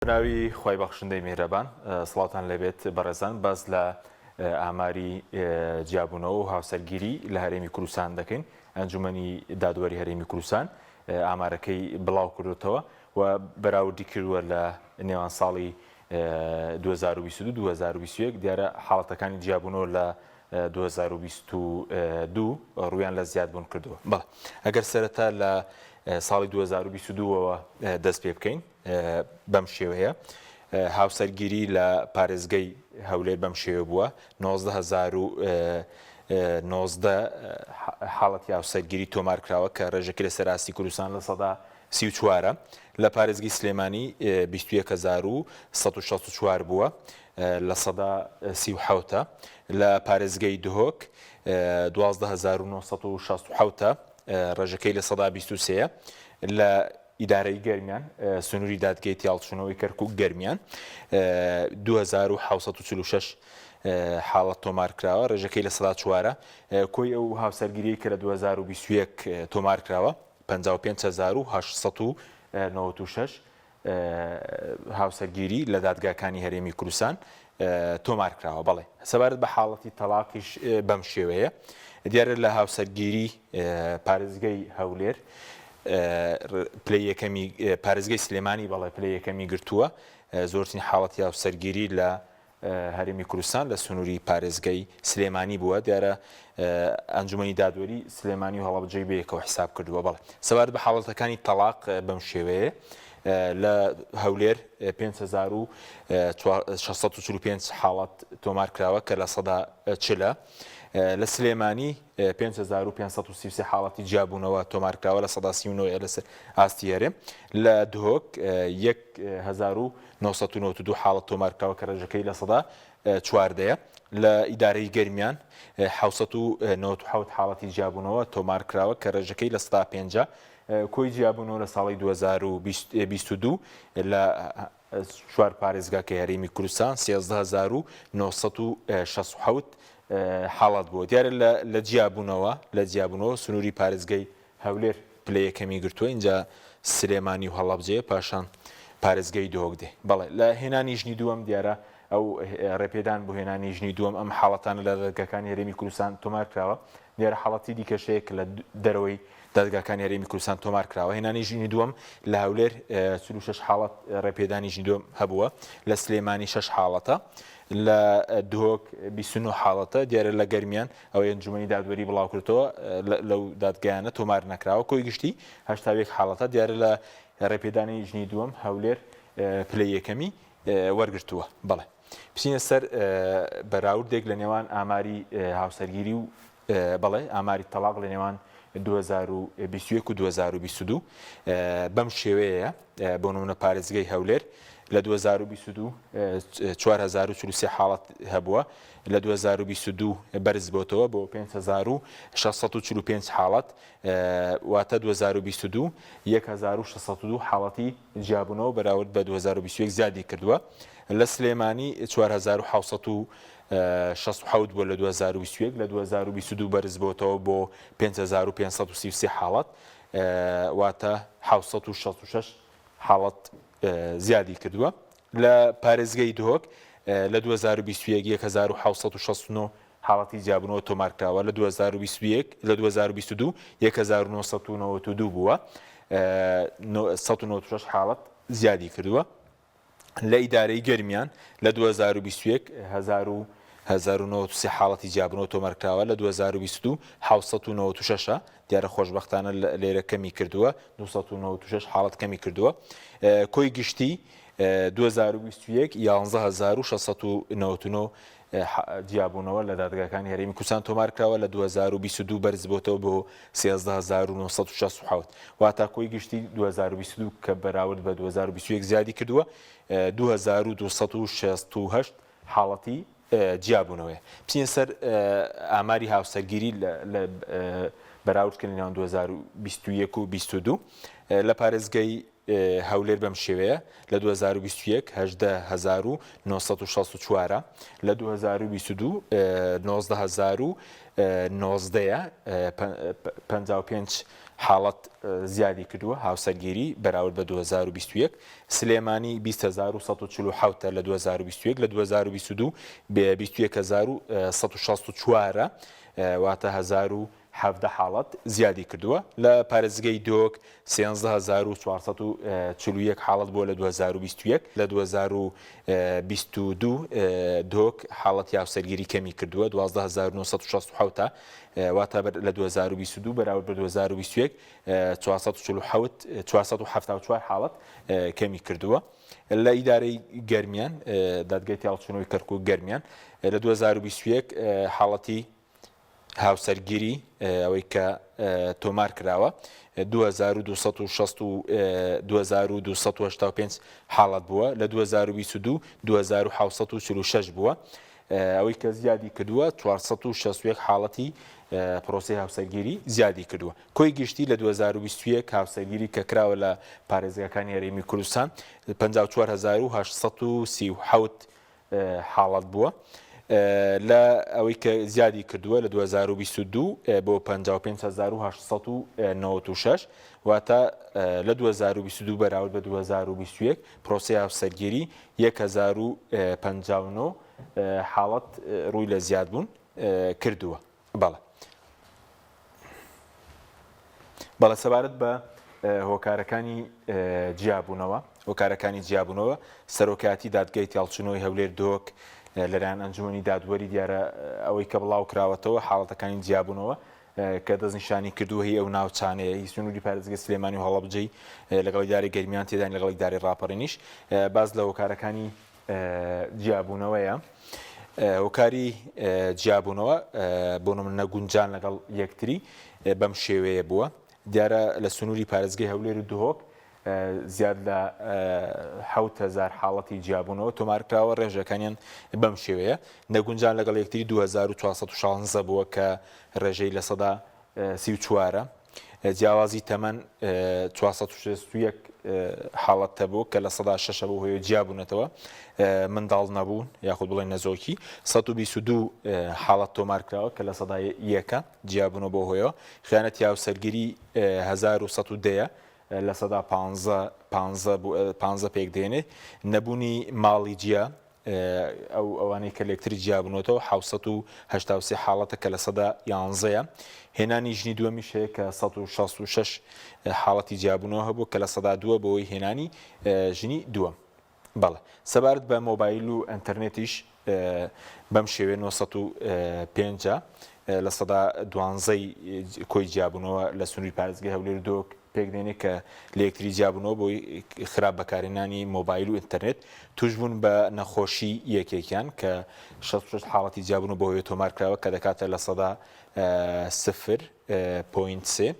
بەناوی خوای بەخشندەی میهرەبان سڵاوتان لێبێت بەڕێزان باس لە ئاماری جیابوونەوە و هاوسەرگیری لە هەرێمی کوردستان دەکەین ئەنجومەنی دادوەری هەرێمی کوردستان ئامارەکەی بڵاو کردوتەوە و بەراوردی کردووە لە نێوان ساڵی 2022 2021 دیارە حاڵەتەکانی جیابوونەوە لە 2022 ڕوویان لە زیادبوون کردووە بەڵێ ئەگەر سەرەتا لە ساڵی 2022ەوە دەست پێ بکەین بەم شێوەیە هاوسەرگیری لە پارێزگەی هەولێر بەم شێوە بووە 19 حاڵەتی هاوسەرگیری تۆمار کراوە کە ڕێژەکە لە سەراستی کوردستان لە سەدا 34 لە پارێزگەی سلێمانی 21164 بووە لە سەدا 37 لە پارێزگەی دهۆک 12967 ڕێژەکەی لە سەدا 23 لە ئیدارەی گەرمیان، سنووری دادگەی تیاڵچوونەوەی کەرکووک گەرمیان، 2746 حاڵەت تۆمارکراوە، ڕێژەکەی لە سەدا چوارە. کۆی ئەو هاوسەرگیریەی کە لە 2021 تۆمارکراوە 55896 هاوسەرگیری لە دادگاکانی هەرێمی کوردستان تۆمار کراوە. بەڵێ سەبارەت بە حاڵەتی تەڵاقیش بەم شێوەیە دیارە لە هاوسەرگیری پارێزگەی هەولێر پلەی یەکەمی پارێزگەی سلێمانی بەڵێ پلەی یەکەمی گرتووە زۆرترین حاڵەتی هاوسەرگیری لە هەرێمی کوردستان لە سنووری پارێزگەی سلێمانی بووە، دیارە ئەنجومەنی دادوەری سلێمانی و هەڵەبجەی بەیەکەوە حیساب کردووە. بەڵێ سەبارەت بە حاڵەتەکانی تەڵاق بەم شێوەیە لە هەولێر 5645 حاڵەت تۆمار کراوە کە لە سەدا چلە لە سلێمانی 5533 حاڵەتی جیابوونەوە تۆمار کراوە لە سەدا 39 لەسەر ئاستی هەرێم لە دهۆک 1992 حاڵەت تۆمارکراوە کە ڕێژەکەی لە سەدا چواردەیە. لە ئیدارەی گەرمیان 797 حاڵەتی جیابوونەوە تۆمارکراوە کە ڕێژەکەی لە سەدا پێنجە. کۆی جیابوونەوە لە ساڵی 2022 لە چوار پارێزگاکەی هەرێمی کوردستان 13967 حاڵەت بووە. دیارە لە جیابوونەوە لە جیابوونەوە سنووری پارێزگای هەولێر پلەی یەکەمی گرتووە ئینجا سلێمانی و هەڵەبجەیە پاشان پارێزگای دهۆک دێ. بەڵێ لە هێنانی ژنی دووەم دیارە ئەو ڕێپێدان بۆ هێنانی ژنی دووەم ئەم حاڵەتانە لە دادگاکانی هەرێمی کوردستان تۆمار کراوە دیارە حاڵەتی دیکەش هەیە کە لە دەرەوەی دادگاکانی هەرێمی کوردستان تۆمار کراوە هێنانی ژنی دووەم لە هەولێر 46 حاڵەت ڕێپێدانی ژنی دووەم هەبووە لە سلێمانی 6 حاڵەتە لە دهۆک 29 حاڵەتە دیارە لە گەرمیان ئەوەی ئەنجومەنی دادوەری بڵاوکردەوە لەو دادگایانە تۆمار نەکراوە، کۆی گشتی 81 حاڵەتە، دیارە لە ڕێپێدانی ژنی دووەم هەولێر پلەی یەکەمی وەرگرتووە. بەڵێ بچینە سەر بەراوردێک لە نێوان ئاماری هاوسەرگیری و بەڵێ ئاماری تەڵاق لە نێوان 2021 و 2022 بەم شێوەیە بۆ نمونە پارێزگەی هەولێر لە 2022 4043 حاڵەت هەبووە لە 2022 بەرز بۆتەوە بۆ 5645 حاڵەت واتە 2022 1602 حاڵەتی جیابوونەوە بەراورد بە 2021 زیادی کردووە لە سلێمانی 4767 بووە لە 2021 لە 2022 بەرز بۆتەوە بۆ 5533 حاڵەت واتە 766 حاڵەت زیادی کردووە. لە پارێزگەی دهۆک لە 2021 1769 حاڵەتی جیابوونەوە تۆمارکراوە، لە 2021 لە 2022 1992 بووە، 196 حاڵەت زیادی کردووە. لە ئیدارەی گەرمیان لە 2021 1093 حاڵەتی جیابوونەوە تۆمارکراوە، لە 2022 796 دیارە خۆشبەختانە لێرە کەمی کردووە 296 حاڵەت کەمی کردووە کۆی گشتی 2021 11699 جیابوونەوە لە دادگاکانی هەرێمی کوردستان تۆمار کراوە لە 2022 بەرز بۆتەوە بۆ 13967 واتا کۆی گشتی 2022 کە بەراورد بە 2021 زیادی کردووە 2268 حاڵەتی جیابوونەوەیە. بچینە سەر ئاماری هاوسەرگیری لە بەراوردکردن نێوان 2021 و 22 لە پارێزگەی. هەولێر بەم شێوەیە، لە 2021 18964 ە، لە 2022 19019 یە، 55 حاڵەت زیادی کردووە هاوسەرگیری بەراورد بە 2021. سلێمانی 20147 ە لە 2021، لە 2022 21164 ە، واتە 1017 حاڵەت زیادی کردووە. لە پارێزگەی دهۆک 13441 حاڵەت بووە لە 2021، لە 2022 دهۆک حاڵەتی هاوسەرگیری کەمی کردووە 12967 ە، واتە لە 2022 بەراورد بە 2021 447 474 حاڵەت کەمی کردووە. لە ئیدارەی گەرمیان، دادگای تێهەڵچوونەوەی کەرکوک گەرمیان لە 2021 حاڵەتی هاوسەرگیری ئەوەی کە تۆمار کراوە 2285 حاڵەت بووە لە 2022 2746 بووە ئەوەی کە زیادی کردووە 461 حاڵەتی پرۆسەی هاوسەرگیری زیادی کردووە کۆی گشتی لە 2021 هاوسەرگیری کە کراوە لە پارێزگاکانی هەرێمی کوردستان 54837 حاڵەت بووە لە ئەوەی کە زیادی کردووە لە 2022 بۆ 55896 واتە لە 2022 بەراورد بە 2021 پرۆسەی هاوسەرگیری 1059 حاڵەت ڕووی لە زیادبوون کردووە. بەڵێ. بەڵێ سەبارەت بە هۆکارەکانی جیابوونەوە هۆکارەکانی جیابوونەوە سەرۆکایەتی دادگای تێڵچوونەوەی هەولێر دۆک لەلایەن ئەنجومەنی دادوەری دیارە ئەوەی کە بڵاو کراوەتەوە حاڵەتەکانی جیابوونەوە کە دەستنیشانی کردووە هی ئەو ناوچانەیە هی سنووری پارێزگەی سلێمانی و هەڵەبجەی لەگەڵ ئیدارەی گەرمیان تێدان لەگەڵ ئیدارەی ڕاپەڕینیش باس لە هۆکارەکانی جیابوونەوەیە. هۆکاری جیابوونەوە بۆ نمونە نەگونجان لەگەڵ یەکتری بەم شێوەیە بووە. دیارە لە سنووری پارێزگەی هەولێر و دهۆک زیاد لە 7000 حاڵەتی جیابوونەوە تۆمارکراوە، ڕێژەکانیان بەم شێوەیە. نەگونجان لەگەڵ یەکتری 2416 بووە کە ڕێژەی لەسەدا 34 ە. جیاوازی تەمەن 461 حاڵەت هەبوو کە 6% بەو هۆیەوە جیابوونەتەوە، منداڵ نەبوون یاخود بڵێن نەزۆکی 122 حاڵەت تۆمار کراوە کە 1% جیابوونەوە بەو هۆیەوە، خیانەتی هاوسەرگیری 1110 15% پێک دێنێت، نەبوونی ماڵی جیا ئەو ئەوانەی کە لەیەکتری جیابوونەتەوە 783 حاڵەتە کە 11% هێنانی ژنی دووەمیش هەیە کە 166 حاڵەتی جیابوونەوە هەبوو کە 2% بەوەی هێنانی ژنی دووەم. بەڵێ سەبارەت بە مۆبایل و ئەتەرنێتیش بەم شێوەیە 905 12% کۆی جیابوونەوە لە سنووری پارێزگای هەولێر و دهۆک پێکدێنێ کە لە یەکتری جیابوونەوە بۆی خراپ بەکارهێنانی مۆبایل و ئینتەرنێت، تووشبوون بە نەخۆشی یەکێکیان کە 66 حاڵەتی جیابوونەوە بۆ هۆیە تۆمار کراوە کە دەکاتە 0.3%.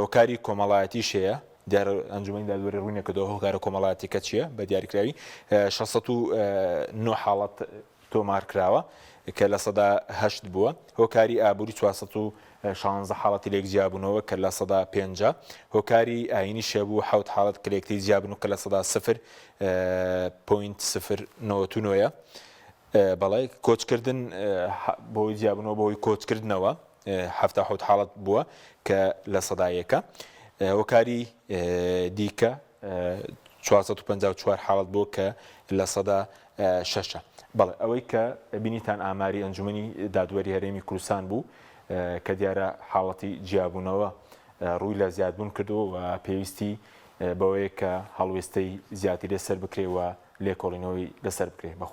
هۆکاری کۆمەڵایەتیش هەیە، دیارە ئەنجومەنی دادوەری ڕووی نەکردەوە هۆکارە کۆمەڵایەتیەکە چییە بە دیاریکراوی 609 حاڵەت تۆمار کراوە کە 8% بووە، هۆکاری ئابووری 416 حاڵەتی لێک جیابوونەوە کە 5% ە، هۆکاری ئایینیش هەبوو حەوت حاڵەت کە لێکتری جیابوون کە 0.099 ە. بەڵێ کۆچکردن بەهۆی جیابوونەوە بەهۆی کۆچکردنەوە 77 حاڵەت بووە کە 1% ە. هۆکاری دیکە 454 حاڵەت بووە کە 6%ە. بەڵێ ئەوەی کە بینیتان ئاماری ئەنجومەنی دادوەری هەرێمی کوردستان بوو کە دیارە حاڵەتی جیابوونەوە ڕووی لە زیادبوون کردووە و پێویستی بەوەیە کە هەڵوێستەی زیاتری لەسەر بکرێ و لێکۆڵینەوەی لەسەر بکرێ.